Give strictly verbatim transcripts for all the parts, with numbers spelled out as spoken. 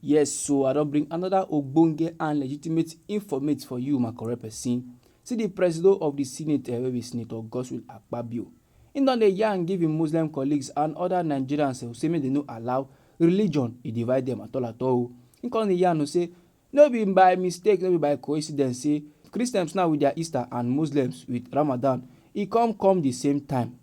Yes, so I don bring another ogbonge and legitimate informate for you, my correct person. See the presido of the Senate, eh, wey be Senator Godswill Akpabio. He don dey yarn give him Muslim colleagues and other Nigerians, eh, say make they no allow religion e divide them at all at all. He come dey yarn say no be by mistake, no be by coincidence say Christians now with their Easter and Muslims with Ramadan, e come come the same time.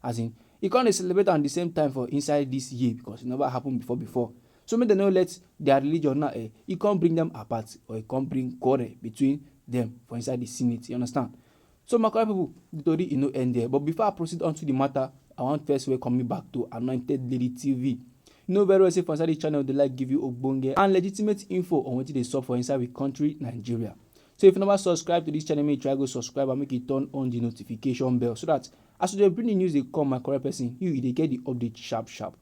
As in, e come dey celebrate am the same time for inside this year because e never happen before before. So make dem no let their religion now, eh, e come bring them apart or e come bring quarrel between them for inside the Senate. You understand? So my correct people, the tori e no end there. But before I proceed on to the matter, I want first welcome you back to Anointed Lady T V. You know very well say for inside the channel, they like give you ogbonge and legitimate info on wetin dey sup for inside we country, Nigeria. So if you never subscribe to this channel, make you try go subscribe and make you turn on the notification bell so that as we dey bring the news dey come, my correct person, you, you dey get the update sharp sharp.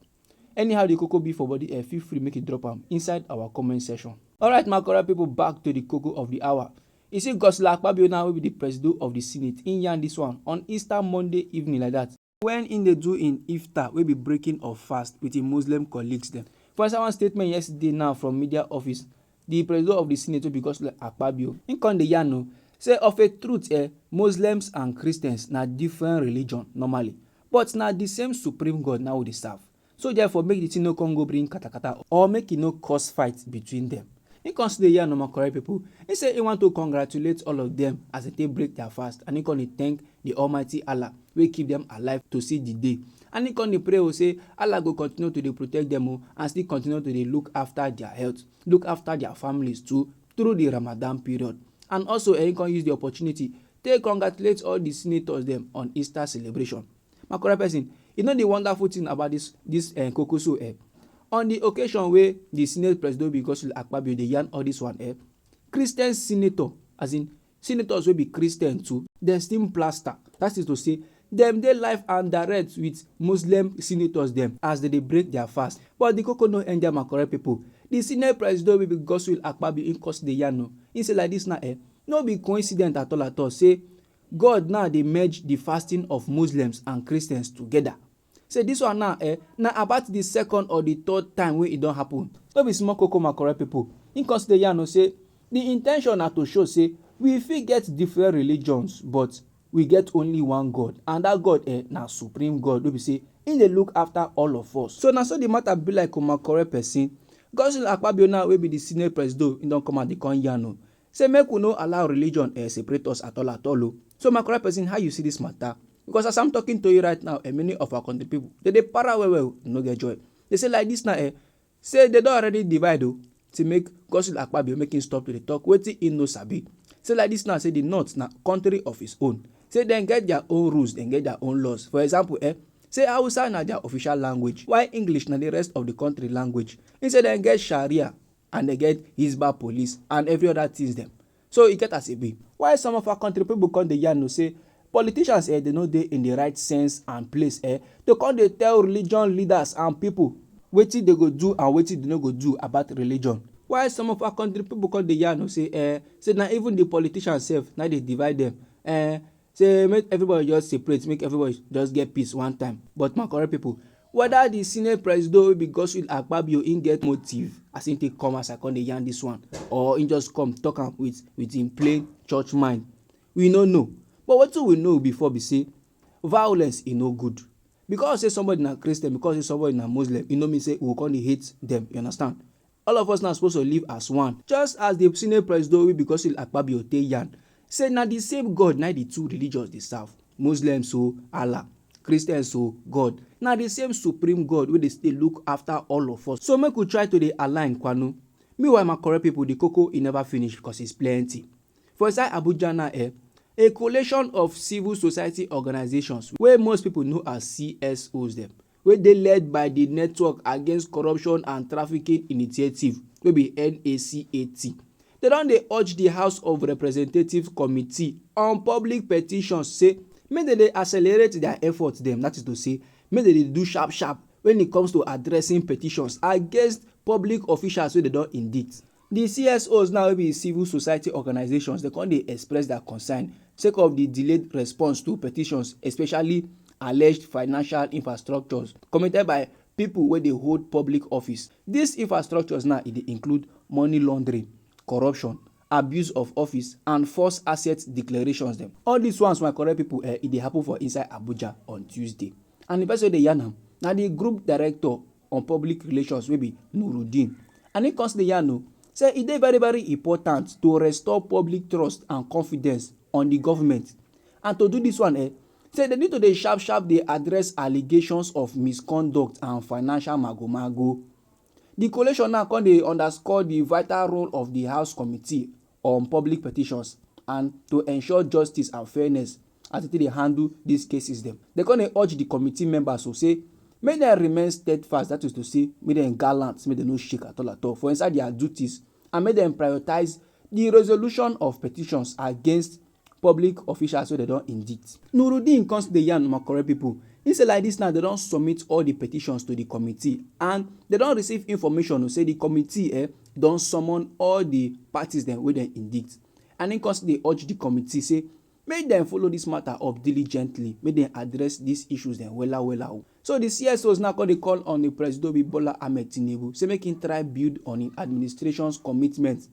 Anyhow the koko be for body, eh, feel free make you drop am inside our comment section. Alright, my correct people, back to the koko of the hour. You see, Godswill Akpabio now will be the presido of the Senate. In yarn this one on Easter Monday evening like that. When in dey do in iftar, wey be breaking of fast with im Muslim colleagues dem. For inside one statement yesterday now from media office, the president of the Senate, wey be Godswill Akpabio, im come dey yarn o, say of a truth, eh, Muslims and Christians na different religion normally, but na the same supreme God na we dey serve. So therefore, make the thing no come go bring katakata or make e no cause fight between them. He come still dey yarn, my correct people. He say he want to congratulate all of them as they take break their fast, and he come dey thank the Almighty Allah wey keep them alive to see the day. And he come dey pray o say Allah go continue to dey protect them o, and still continue to dey look after their health, look after their families too through the Ramadan period. And also, eh, he come use the opportunity take congratulate all the senators dem on Easter celebration. My correct person, you know the wonderful thing about this this uh, koko so, eh? On the occasion where the Senate President, because Akpabio dey yarn all this one, eh? Christian senator, as in senators will be Christian too, dem still plaster. That is to say, dem dey live and direct with Muslim senators dem as they dey break their fast. But the koko no end there, my correct people. The Senate President will be Godswill Akpabio in cause the yarn o. He say like this now, eh? No be coincidence at all at all. Say God now dey merge the fasting of Muslims and Christians together. Say this one now, eh, na about the second or the third time wey e don happen. No be small koko, my correct people. He come still yarn o say the intention na to show say we fit get different religions, but we get only one God, and that God, eh, na supreme God wey be say he dey look after all of us. So na so the matter be like, my correct person. Godswill Akpabio now wey be the Senate President, he don come out dey come yarn o. Say make we no allow religion, eh, separate us at all at all o. So my correct person, how you see this matter? Because as I'm talking to you right now, eh, many of our country people, they dey para well well, no get joy. They say like this now, eh, say they don already divide o. Say make Godswill Akpabio make him stop to dey talk wetin he no sabi. Say like this now, say the north na country of his own. Say dem get their own rules, dem get their own laws. For example, eh, say Hausa na their official language, while English na the rest of the country language. He say dem get Sharia and dem get Hisbah police and every other things dem. So e get as e be. Why some of our country people come dey yarn o say politicians, eh, they no dey in the right sense and place, eh, to come dey tell religion leaders and people wetin they go do and wetin they no go do about religion. Why some of our country people come dey yarn o say, eh, say na even the politicians sef na dey divide them, eh, say make everybody just separate, make everybody just get peace one time. But my correct people, whether the Senate President wey be Godswill Akpabio in get motive as in take come as I come dey yarn this one, or in just come talk am with with him plain church mind, we no know. But wetin we know before be say violence e no good. Because say somebody na Christian, because say somebody na Muslim, e no mean say we go come dey hate them. You understand? All of us now supposed to live as one. Just as the Senate President wey be Godswill Akpabio take yarn, say na the same God na the two religions dey serve. Muslims o, Allah. Christians o, God. Na the same supreme God wey dey still look after all of us. So make we try to dey align, kwanu. Meanwhile, my correct people, the koko e never finish because it's plenty. For inside Abuja now, eh, a coalition of civil society organizations wey most people know as C S Os dem, wey dey led by the Network Against Corruption and Trafficking Initiative, wey be N A C A T. They don dey urge the House of Representatives Committee on Public Petitions say make dem dey accelerate their efforts dem. That is to say, make dem dey do sharp sharp when it comes to addressing petitions against public officials wey dem don indict. The C S Os now wey be civil society organizations, they come dey express their concern sake of the delayed response to petitions, especially alleged financial infrastructures committed by people wey dey hold public office. Dis infrastructures now, e dey include money laundering, corruption, abuse of office and false asset declarations dem. All dis ones, my correct people, eh, e dey happen for inside Abuja on Tuesday. And the person wey dey yarn am na the group director on public relations wey be Nuruddin. And he come still dey yarn o say e dey very very important to restore public trust and confidence on the government. And to do this one, eh, say they need to dey sharp sharp dey address allegations of misconduct and financial magomago. The coalition now come dey underscore the vital role of the House Committee on Public Petitions and to ensure justice and fairness as they take dey handle these cases dem. They come dey urge the committee members to say make dem remain steadfast, that is to say make dem gallant, make dem no shake at all at all for inside their duties, and make dem prioritize the resolution of petitions against public officials wey dem don indict. Nuruddin come still dey yarn, my correct people. He say like this now, they don submit all the petitions to the committee and they don receive information o say the committee, eh, don summon all the parties dem wey dem indict. And he come still dey urge the committee say make dem follow this matter up diligently, make dem address these issues dem wella wella o. So the C S Os now come dey call on the Presido wey be Bola Ahmed Tinubu say make him try build on him administration's commitment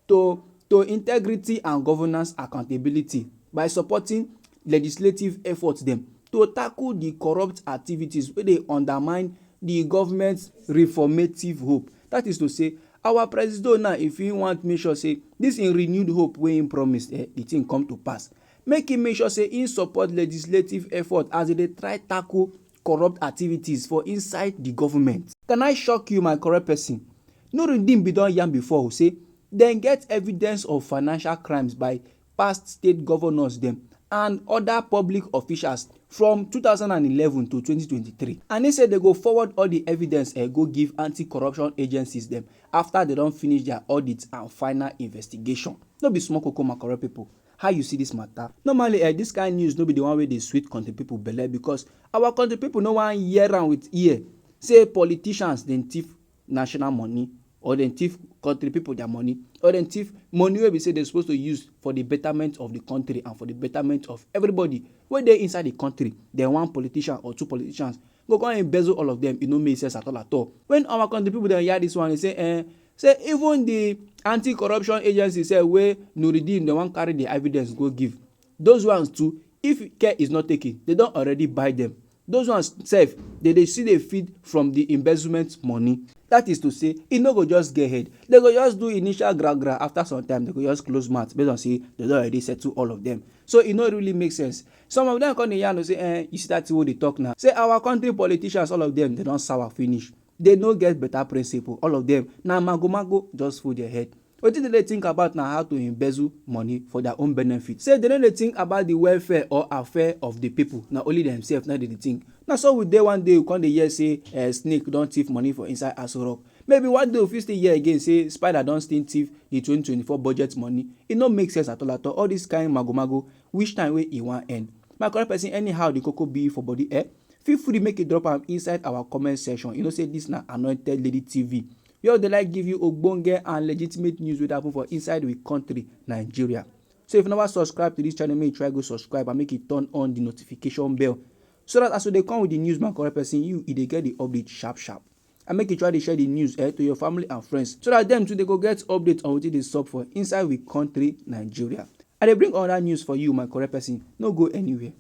to to integrity and governance accountability by supporting legislative efforts dem to tackle the corrupt activities wey dey undermine the government reformative hope. That is to say, our Presido now, if he want make sure say this in renewed hope wey he promised, eh, the thing come to pass, make him make sure say he support legislative effort as they dey try tackle corrupt activities for inside the government. Can I shock you, my correct person? Nuruddin be don yarn before o say dem get evidence of financial crimes by past state governors dem and other public officials from two thousand and eleven to twenty twenty-three, and he say they go forward all the evidence, eh, go give anti-corruption agencies dem after they don finish their audit and final investigation. No be small koko, my correct people. How you see this matter? Normally, eh, this kind news no be the one wey dey sweet country people belle, because our country people no wan hear am with ear say politicians dey thief national money, or dem thief country people their money, or dem thief money wey be say dem suppose to use for the betterment of the country and for the betterment of everybody wey dey inside the country. Then one politician or two politicians go come embezzle all of them. E no make sense at all at all. When our country people dem hear this one, they say, eh, say even the anti-corruption agency sef wey Nuruddin dem wan carry the evidence go give, those ones too, if care is not taken, they don already buy them. Those ones sef, they dey still dey feed from the embezzlement money. That is to say, e no go just get head. They go just do initial gra gra. After some time, they go just close mouth based on say they don already settle all of them. So e no really make sense. Some of them come dey yarn o say, eh, you see that thing wey dey talk now. Say our country politicians, all of them, they don sour finish. They no get better principle. All of them na mago mago just full their head. Wetin dem dey think about na how to embezzle money for their own benefit. Say dem no dey think about the welfare or affair of the people. Na only themselves na dem dey think. Na so we dey one day, we come dey hear say, eh, snake don thief money for inside Aso Rock. Maybe one day we fit still hear again say spider don still thief the twenty twenty-four budget money. E no make sense at all at all. All this kind mago mago, which time wey e wan end? My correct person, anyhow the koko be for body, eh? Feel free make you drop am inside our comment section. You know say this na Anointed Lady T V. We all dey like give you ogbonge and legitimate news wey dey happen for inside we country, Nigeria. So if you never subscribe to this channel, make you try go subscribe and make you turn on the notification bell, so that as we dey come with the news, my correct person, you e dey get the update sharp sharp. And make you try dey share the news, eh, to your family and friends, so that them too they go get update on wetin dey sup for inside we country, Nigeria. I dey bring another news for you, my correct person. No go anywhere.